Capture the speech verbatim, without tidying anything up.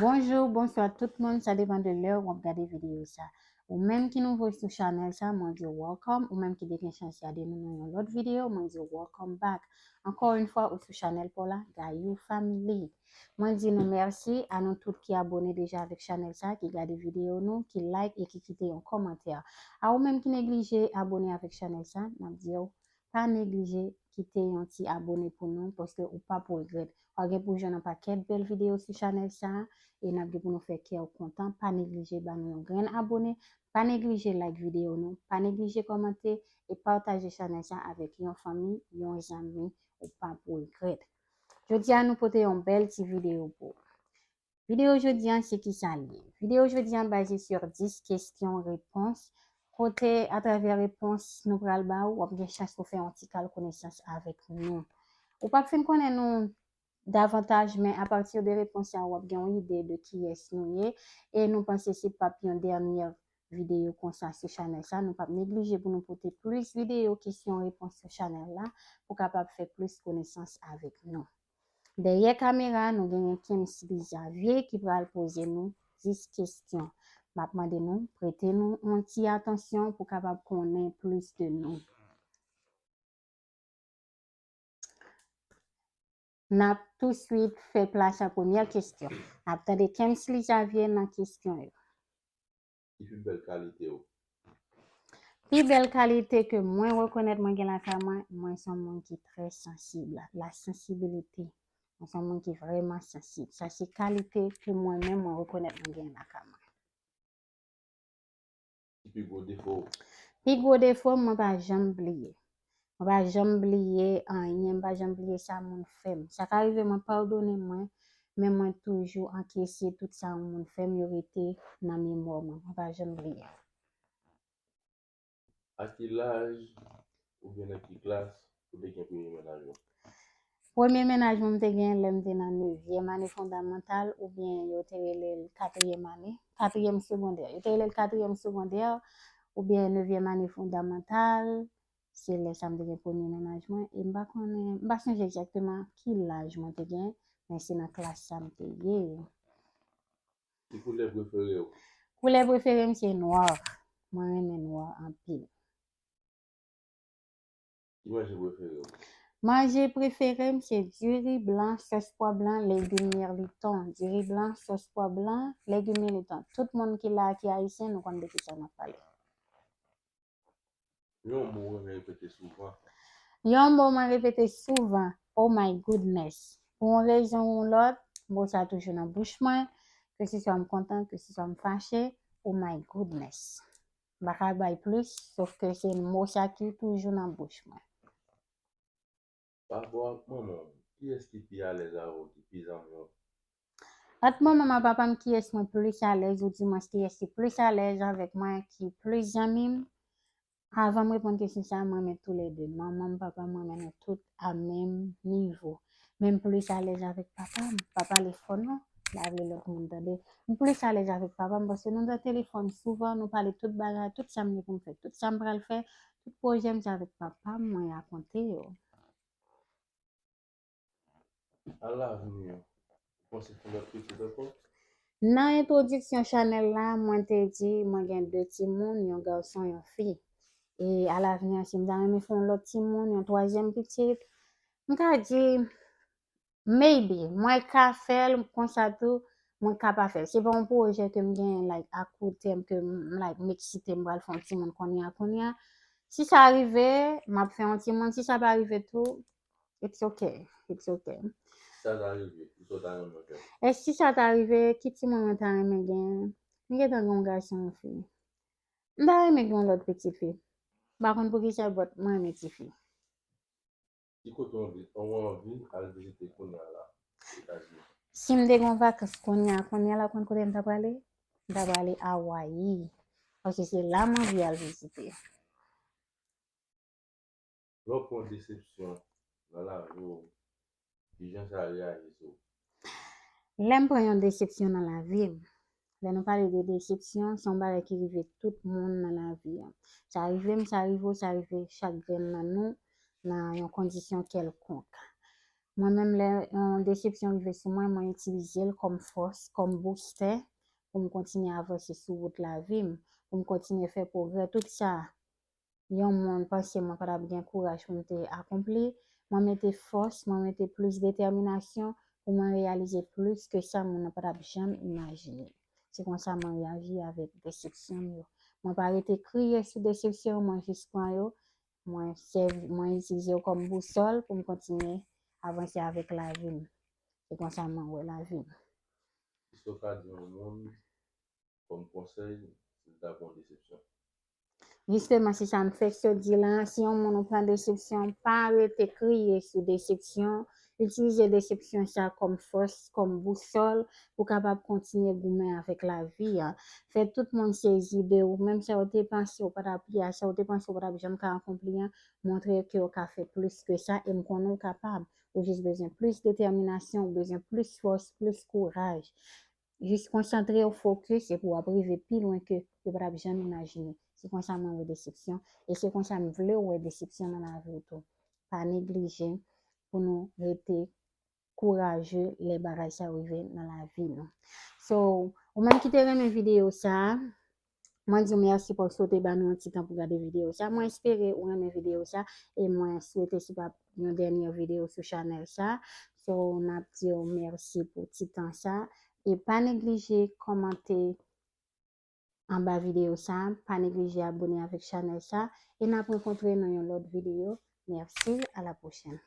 Bonjou, bonswa tout moun, sa depann de lè w ap gade videyo sa. Ou menm ki nouvo sou chanèl sa, mwen di w welcome. Ou menm ki te gen chans gade nou nan yon lòt videyo, mwen di w welcome back. Ankò yon fwa, ou sou chanèl pa w la, Gayou Family. Mwen di nou mèsi a nou tout ki abone deja avèk chanèl sa, ki gade videyo nou, ki like e ki kite yon kòmantè. A ou menm ki neglije abone avèk chanèl sa, n ap di w, pa neglije kite yon ti abone pou nou, paske ou p ap regrèt. W a gen pou jwenn yon pakèt bèl videyo sou chanèl sa, e n ap gen pou nou fè kè w kontan. Pa neglije ba nou yon grenn abone, pa neglije like videyo nou, pa neglije kòmante, e pataje chanèl sa avèk yon fanmi, yon zanmi, ou p ap regrèt. Jodi a, nou pote yon bèl ti videyo pou ou. Videyo jodi a, se ki sa l ye? Videyo jodi a baze sur dis kesyon repons, kote atravè repons nou pral ba ou, w ap gen chans pou fè yon ti kal konesans avèk nou. Ou p ap fin konnen nou davantaj, men apati de repons sa, w ap gen yon ide de kiyès nou ye, e nou panse se p ap yon dènyè videyo konsa sou chanèl sa. Nou p ap neglije pou nou pote plis videyo kesyon repons sou chanèl la, pou kapab fè plis konesans avèk nou. Dèyè kamera, nou genyen Kemsley Xavier ki pral poze nou dis kesyon. M ap mande nou prete nou yon ti atansyon pou kapab konnen plis de nou. N ap touswit fè plas a premyè kesyon. N ap tande Kemsley Xavier nan kesyon yo. Ki pi bèl kalite w? Pi bèl kalite ke mwen rekonèt mwen gen lakay mwen, mwen se yon moun ki trè sansib, la, la sensibilite. Mwen se yon moun ki vrèman sansib. Sa se kalite ke mwen menm mwen rekonèt mwen gen lakay mwen. Ki pi gwo defo w? Pi gwo defo m, mwen pa janm bliye. Mwen pa janm bliye anyen, m pa janm bliye sa moun fè m. Sa ka rive mwen padone mwen, men mwen toujou ankesye tout sa yon moun fè m, yo rete nan memwa mwen. Mwen pa janm bliye. A ki laj oubyen nan ki klas ou te gen premye mennaj ou? Premye mennaj mwen m te gen lè m te nan nevyèm ane fondamantal oubyen yo te rele l katriyèm ane, katriyèm segondè. Yo te rele l katriyèm segondè oubyen nevyèm ane fondamantal. Se lè sa m te gen premye mennaj mwen e m pa konnen, m pa sonje egzakteman ki laj mwen te gen, men se nan klas sa m te ye. Ki koulè prefere w? Koulè prefere m se nwa. Mwen renmen nwa anpil. Ki manje prefere w? Manje prefere m se diri blan, sòs pwa blan, legim mirliton. Diri blan, sòs pwa blan, legim mirliton. Tout moun ki la ki ayisyen, nou konn de kisa n ap pale. Yon mo w renmen repete souvan? Yon mo mwen repete souvan, oh my goodness. Pou yon rezon ou yon lòt, mo sa toujou nan bouch mwen. Ke se swa m kontan, ke se swa m fache, oh my goodness. M pa ka bay plis, sof ke se mo sa ki toujou nan bouch mwen. Pa rapò ak manman w, kiyès ki pi alèz avè w, ki pi zanmi w? Ant manman m ak papa m, kiyès mwen plis alèz, oudimwens kiyès ki plis alèz avèk mwen, ki plis zanmi m? Avan m reponn kesyon sa a, mwen renmen toulède. Manman m, papa m, mwen renmen nou tout a menm nivo. Men m plis alèz avèk papa m. Pa pale fò non, l a vle lòt moun tande. M plis alèz avèk papa m paske nou nan telefòn souvan, nou pale tout bagay, tout sa m gen pou m fè, tout sa m pral fè, tout pwojè m se avèk papa m mwen rakonte yo. Alavni, ou panse fè lòt pitit ankò? Nan entwodiksyon chanèl la, mwen te di mwen gen de timoun, yon gason, yon fi. E alavni an, si m ta renmen fè yon lòt timoun, yon twazyèm pitit, m ka di, maybe, mwen ka fè l konsa tou, mwen ka pa fè l. Se pa yon pwojè ke m gen, like, a kou tèm, ke m, like, m eksite, m pral fè yon timoun kounye a, kounye a. Si sa rive, m ap fè yon timoun. Si sa pa rive tou, it's okay, it's okay. Si sa ta rive, kisa w ta renmen fè? E si sa ta rive, ki timoun mwen ta renmen gen? M gentan gen yon gason, yon fi. M ta renmen gen yon lòt pitit fi. M pa konn poukisa, but mwen renmen tifi. Ki kote w anvi, w anvi al vizite kounye a la, Etazini? Si m te gen vakans kounye a, kounye a la, w konn kote m ta prale? M ta prale Awayi. Paske se la m anvi al vizite. Lè w pran desepsyon nan lavi w, kijan sa reyaji sou ou? Lè m pran yon desepsyon nan lavi m, lè nou pale de desepsyon, se yon bagay ki rive tout moun nan lavi an. Sa rive m, sa rive w, sa rive chak grenn nan nou nan yon kondisyon kèlkonk. Mwen menm, lè yon desepsyon rive sou mwen, mwen itilize l kòm fòs, kòm boustè pou m kontinye avanse sou wout lavi m, pou m kontinye fè pwogrè. Tout sa yon moun panse mwen pa t ap gen kouraj pou m te akonpli, mwen mete fòs, mwen mete plis detèminasyon pou mwen reyalize plis ke sa moun nan pa t ap janm imajine. Se konsa mwen reyaji avèk desepsyon m yo. Mwen pa rete kriye sou desepsyon, mwen jis pran yo, mwen sèvi, mwen itilize yo kòm bousòl pou m kontinye avanse avèk lavi m. Se konsa mwen wè lavi m. Kisa w ka di yon moun kòm konsèy si l ta pran desepsyon? Jisteman, se sa m fèk sot di la. Si yon moun ou pran desepsyon, pa rete kriye sou desepsyon. Itilize desepsyon sa kòm fòs, kòm bousòl, pou kapab kontinye goumen avèk lavi a. Fè tout moun sezi de ou, menm sa w te panse ou pa t ap rive a, sa w te panse ou pa t ap janm ka akonpli an, montre ke w ka fè plis ke sa, e m konnen w kapab. Ou jis bezwen plis detèminasyon, ou bezwen plis fòs, plis kouraj. Jis konsantre w, fokis, epi w ap rive pi lwen ke yo pa t ap janm imajine. Se konsa mwen wè desepsyon, e se konsa m vle w wè desepsyon nan lavi w tou. Pa neglije pou nou rete kouraje lè bagay sa yo rive nan lavi nou. So, ou menm ki te renmen videyo sa, mwen di w mèsi paske w te ba nou yon ti tan pou gade videyo sa. Mwen espere ou renmen videyo sa, e mwen swete se pa yon dènye videyo sou chanèl sa. So, n ap di w mèsi pou ti tan sa. E pa neglije kòmante anba videyo sa, pa neglije abone avèk chanèl sa, e n ap rankontre nan yon lòt videyo. Mèsi, a la pwochèn.